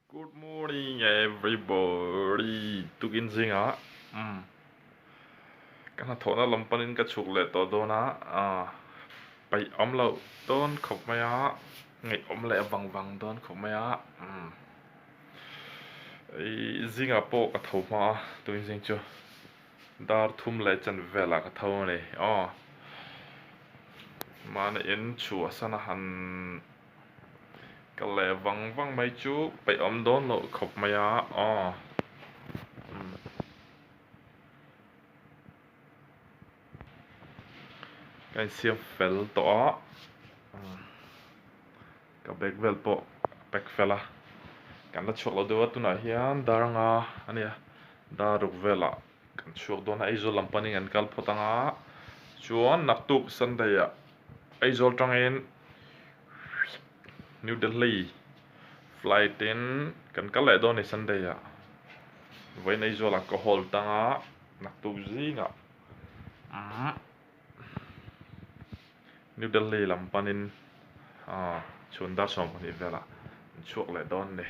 Good morning everybody tukin zingah umm ka hnathawhna lam panin ka chhuk leh tawh dawn a ah paih awm loh dawn khawp mai a ngaih awm leh vang vang dawn khawp mai a umm ih zingah pawh ka tho hma a tukin zing chu dar thum leh chan velah ka tho a ni aw mahni in chhuah san a han. Ka leh vang vang mai chu peih awm dawn loh khawp mai a aw. Ka insiam fel tawh a, ka bag vel pawh a pack fel a, kan la chhuak lo deuh a tunah hian dar anga a nia dar ruk velah kan chhuak dawn a Aizawl lam panin kan kal phawt ang a chuan naktuk Sunday ah Aizawl tangin New Delhi flight in kan kal leh dawn a ni Sunday ah vawiin Aizawl ah ka hawl tang a naktuk zingah umm New Delhi lam panin ah chhun dar 12 velah an chhuak leh dawn a ni.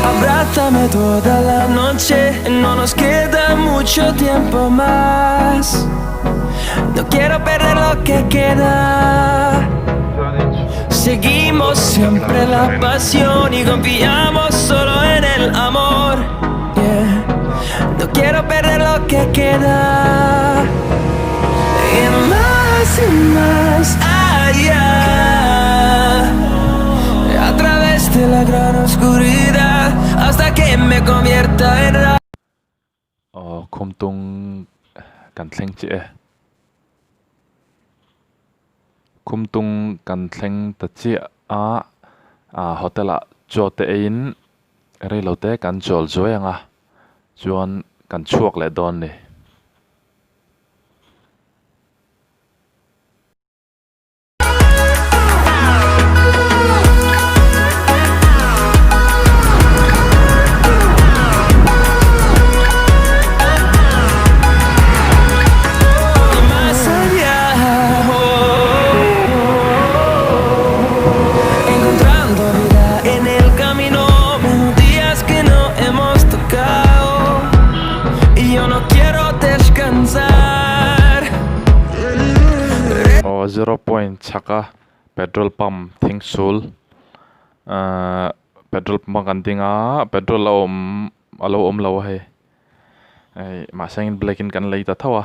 Abrázame toda la noche, no nos queda mucho tiempo más. No quiero perder lo que queda. Seguimos siempre la pasión y confiamos solo en el amor. Yeah. No quiero perder lo que queda. Y más y más allá. A través de la gran oscuridad hasta que me convierta en ra. Aw khumtung kan thleng chiah e. Khumtung kan thleng ta chiah a, ah hotel ah chaw te eiin reilo te kan chawl zuai ang a, chuan kan chhuak leh dawn a ni. Aw zero point chhaka petrol pump thingsul ahh petrol pump a kan ding a petrol a awm a lo awm lo a hei hei mahse black in kan lei ta tho a.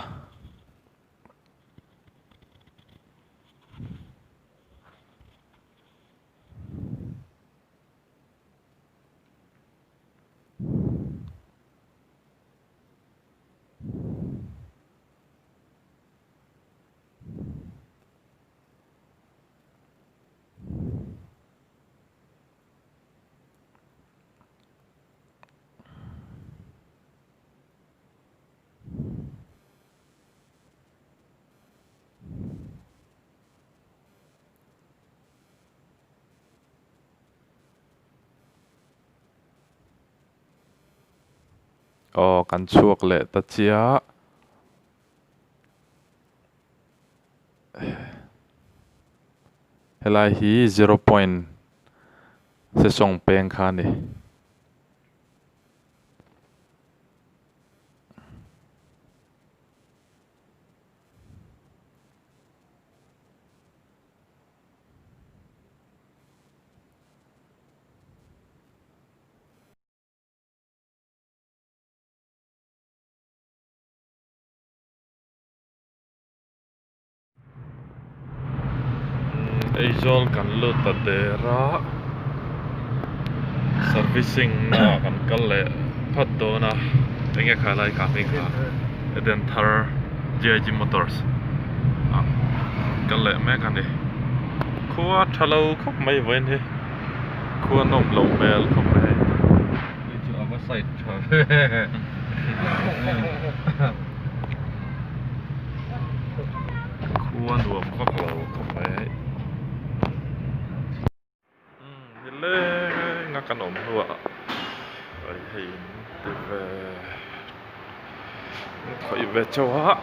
Aw kan chhuak leh ta chiah. Helai hi zero point sesawng peng kha a ni. Aizawl kan lut ta der a servicing na ah kan kal leh phawt dawn a enge kha lai kha hming kha Eden thar G_I_G motors ah kal leh mek a ni khua tha lo khawp mai vawiin hi khua nawm loh hmel khawp mai hei. Khua nuam vak lo khawp mai hei. Umm nileng a kan awm hnuah hei in ti ve Khawih ve chauh a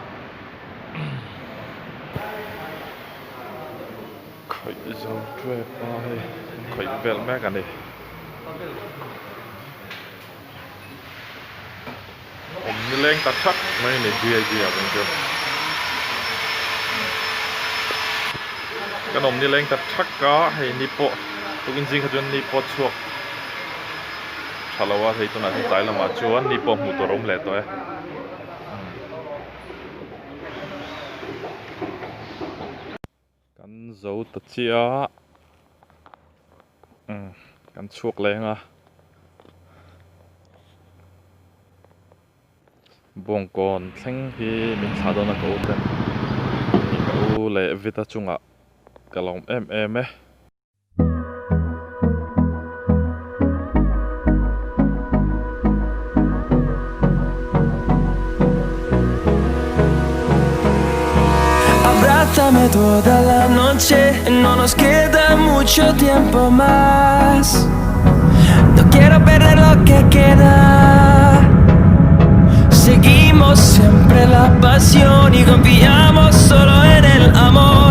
khawih zo tep a hei khawih vel mek a ni. Awm nileng tak tak mai a ni GIG ah pawh chuan kan awm nileng tak tak a hei ni pawh tukin zing kha chuan ni pawh a chhuak tha lo a hei tunah hian tlai lamah chuan ni pawh hmuh tur a awm leh tawh e. Kan zo ta chiah a kan chhuak leng a Bawngkawn thleng hi min thlah dawn a ka u ten ka u leh Vita chungah ka lawm em em e. Abrázame toda la noche, no nos queda mucho tiempo más. No quiero perder lo que queda. Seguimos siempre la pasión y confiamos solo en el amor.